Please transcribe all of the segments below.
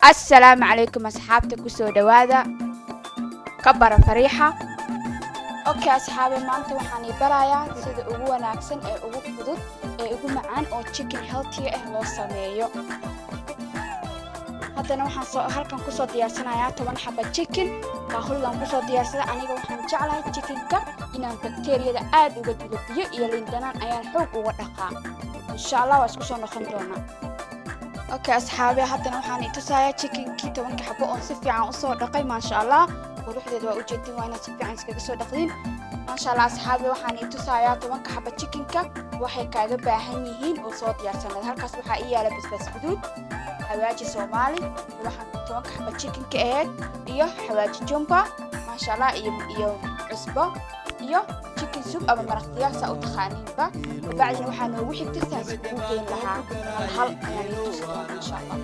Assalaamu calaykum asxaabta, kusoo dhawaada Ka Bara Fariixa. Okay asxaabe, maanta waxaan ii barayaa sida ugu wanaagsan ee ugu fudud ee ugu macaan oo chicken healthy ah loo sameeyo. Haddana waxaan soo halkan kusoo diyaarsanayaa 10 xaba chicken baaquligan kusoo diyaarsada. Aniga waxaan jeclahay chickenka inaan bakteeriyada aad uga dilo, biyo iyo liin dhanaan ayaan xoog uga dhaqaa. Insha Allah waa isku soo noqon doonaa. Okay asxaabe, haddana waxaan i tusayaa chickenkii 10-ka xabo oon si fiican usoo dhaqay. Maasha Allah, quruxdeeda waa ujeedin. Waa inaad si fiican iskaga soo dhaqdin. Maasha Allah asxaabe, waxaan i tusayaa 10-ka xabo chickenka waxay kaaga baahan yihiin oo soo diyaarsanayd. Halkaas waxaa ii yaala basbaas guduud, xawaaji Soomaali, waxaan 10-ka xabo chickenka ahayd, iyo xawaaji Jumba, maasha Allah, iyo cusbo iyo chicken soup ama maraq digaag saa u taqaaniinba. Kabacdina waxaa noogu xigta saas ugu geyn lahaa, hal hal ayaan ii tusi doonaa, insha Allah.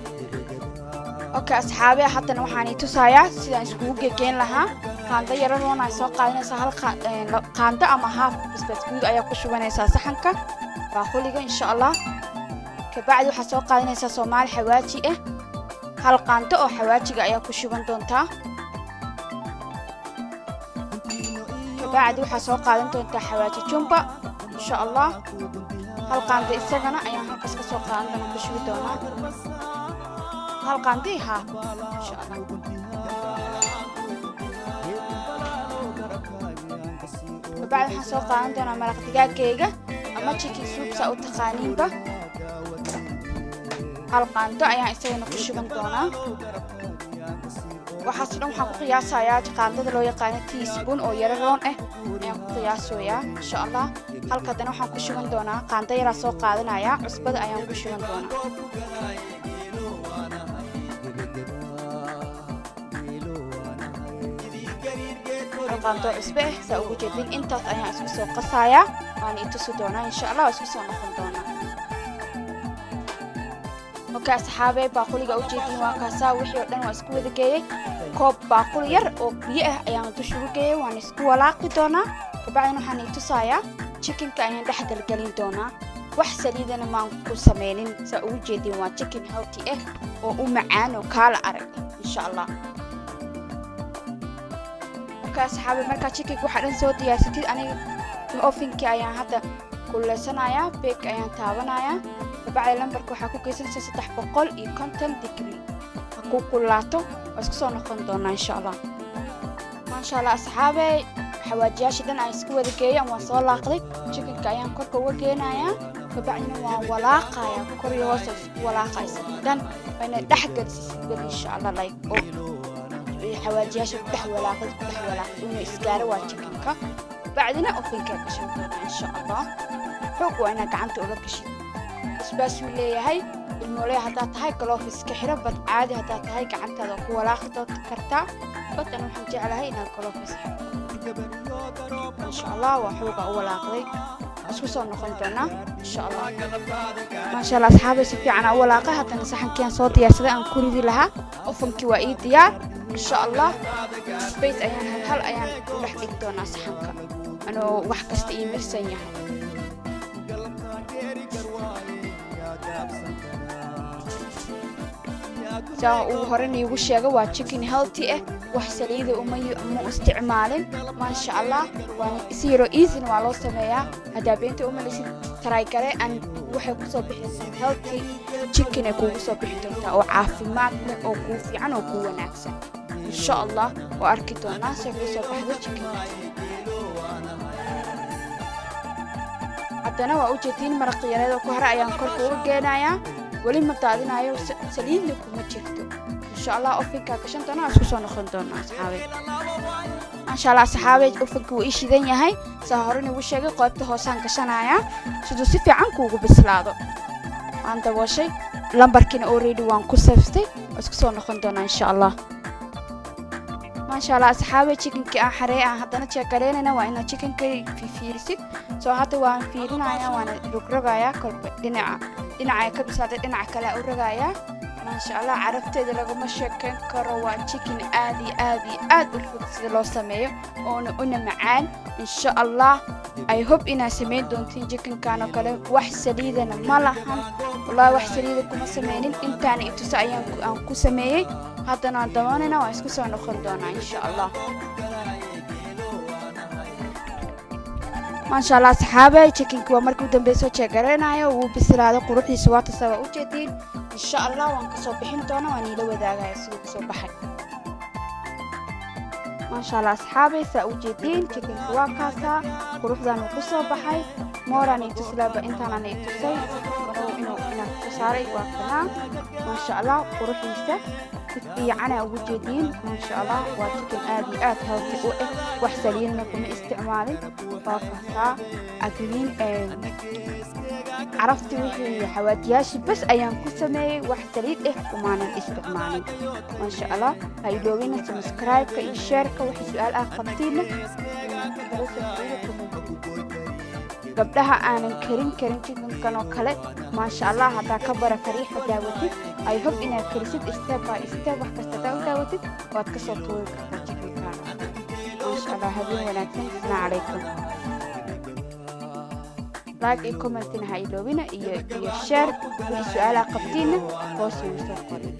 Okay asxaabe, haddana waxaan ii tusayaa sidaan iskugu gegeyn lahaa. Qaando yararoon ay soo qaadanaysaa, hal qaando ama half basbaas guduud ayaa ku shubanaysaa saxanka baaquliga, insha Allah. Kabacdi waxaad soo qaadanaysaa Soomaali xawaaji ah, hal qaando oo xawaajiga ayaa ku shuban doontaa. Kabacdi waxaad soo qaadan doontaa xawaaji Jumba, insha Allah, hal qaando isagana ayaan halkaas ka soo qaadan doona, ku shubi doonaa hal qaando iyo half, insha Allah. Kabacdi waxaan soo qaadan doonaa maraq digaagayga ama chicken soup saa u taqaaniinba, hal qaando ayaan isagana ku shuban doonaa. Waxaas dhan waxaan ku qiyaasayaa qaandada loo yaqaano teaspoon oo yaro roon ah ayaan ku qiyaasoyaa, insha Allah. Halka haddana waxaan ku shuban doonaa, qaando yaraa soo qaadanayaa, cusbada ayaan ku shuban doonaa. Hal qaando cusbe ah saa ugu jeedin. Intaas ayaan isku soo qasayaa, waana i tusi doonaa, insha Allah, waa isku soo noqon doonaa. Okay asxaabe, baaquliga ujeedin waa kaasaa. Wixii oo dhan waa isku wada geeyey. Koob baaquli yar oo biyo ah ayaan dusha ugu geeyey, waan isku walaaqi doonaa. Kabacdina waxaan i tusayaa chickenka ayaan dhex galgelin doonaa. Wax saliidana maan ku sameynin. Saa ugu jeedin, waa chicken healthy ah oo u macaan oo kaala arag, insha Allah. Okay asxaabe, markaa chickenka waxaa dhan soo diyaarsatid, aniga ovenkii ayaan hadda kululeysanayaa, bake ayaan taabanayaa. Kabacdi lambarka waxaa ku geysanaysaa 350 degree, ha ku kululaato. Waa isku soo noqon doonaa, insha Allah. Maasha Allah asxaabe, xawaajiyaashii dhan aan isku wada geeyay, waan soo laaqday. Chickenka ayaan korka uga geenayaa, kabacdina waan walaaqayaa, kor iyo hoos isku walaaqaysa dhan. Waa inaad dhex gelisid weli, insha Allah, like oo xawaajiyaasha ku dhex walaaqid, ku dhex walaaqid, inuu isgaaro waa chickenka. Bacdina ovenkaa gashan doonaa, insha Allah. Xoog waa inaad gacanta ula gashid. Basbaasuu leeyahay. Ilmooley haddaad tahay, gloves ka xiro bad. Caadi haddaad tahay, gacantaada ku walaaqi kartaa badan. Waxaan jeclahay inaad gloves xirto, insha Allah. Waa xooga u walaaqday, isku soo noqon doonaa, insha Allah. Maasha Allah asxaabay, si fiican aan u walaaqay. Haddana saxankii soo diyaarsaday aan ku ridi lahaa ovenkii waa ii diyaar, insha Allah. Space ayaan hal hal ayaan u dhex dhigi doonaa saxanka, anoo wax kasta ii mirsan yahay. Saa uu hore niigu sheega, waa chicken healthy ah, wax saliida uma ma isticmaalin. Maasha Allah, waa si yaro easyna waa loo sameeyaa. Haddaa beenta umalaysid, try garee an waxay kusoo bixi healthy chicken ay kuugu soo bixi doontaa oo caafimaad leh oo kuu fiican oo kuu wanaagsan, insha Allah. Waa arki doonaa say kuu soo baxdo chickenka. Haddana waa ujeediin, maraq yareed oo ku hore ayaan korka uga geenayaa. Weli ma daadinayo, saliidna kuma jirto, insha Allah. Ovenkaa gashan doonaa, isku soo noqon doonaa asxaabe. Maasha Allah asxaabe, ovenka wuu ii shidan yahay. Saa horena igu sheegay, qoybta hoosaan gashanayaa siduu si fiican kuugu bislaado. Waan dabooshay, lambarkiina already waan ku saftay. Waa isku soo noqon doonaa, insha Allah. Maasha Allah asxaabe, chickenkii aan xareey aan haddana check gareynayna. Waa inaad chickenka fiirisid. Soo hadda waan fiirinayaa, waana rogrogayaa. Kolba dhinaca dhinaca ka bislaaday, dhinaca kale u rogayaa. Maasha Allah, carafteeda lagama sheekeyn karo. Waa chicken aad iyo aad iyo aad u fudud sida loo sameeyo, oona una macaan. Insha Allah, I hope inaad samayn doontiin chickenkan oo kale. Wax saliidana ma lahan, wallahi wax saliida kuma sameynin. Intaana itusa ayaan aan ku sameeyey. Haddana waan daboonayna, waan isku soo noqon doonaa insha Allah. Maasha Allah, asxaabe, chickenki waa markii u dambeysay soo jeegaranayo, wuu bislaaday, quruxdiisa waa tasa, waa ujeediin. Insha Allah waan kasoo bixin doonaa, waan iila wadaagaya siduu kasoo baxay. Maasha Allah, asxaabay, saa ujeediin, chickenka waa kaasaa, quruxdan uu kusoo baxay. Mooraan i tuslaaba, intaanan i tusay marow inuu inaan kasoo saaray. Waa kanaa, maasha Allah, quruxdiisa si fiicana ugu jeediin. Maasha Allah, waa chicken aad iyo aad healthy u ah, wax saliidna kuma isticmaalin. Waa kaasaa agriin carafti, wixii xawaajiyaashii bas ayaan ku sameeyey, wax saliid ah kumaanan isticmaalin. Maasha Allah, ha iloobina subscribe-ka iyo share-ka. Wixii su-aal ah qabtiina igala soo xiriira comment. Gabdhaha aanan karin karin chickenkan oo kale, maasha Allah, haddaa ka bara Fariixa daawatid, I hope inaad karisid step by step. Wax kasta haddaa u daawatid, waad kasoo tuuri kartaa chickenkan oo kale. Maasha Allah, habeen wanaagsan, asalaamu calaykum. Like iyo commentina ha iloobina iyo share. Wixii su-aalaha qabtiinna hoos igu soo qoray.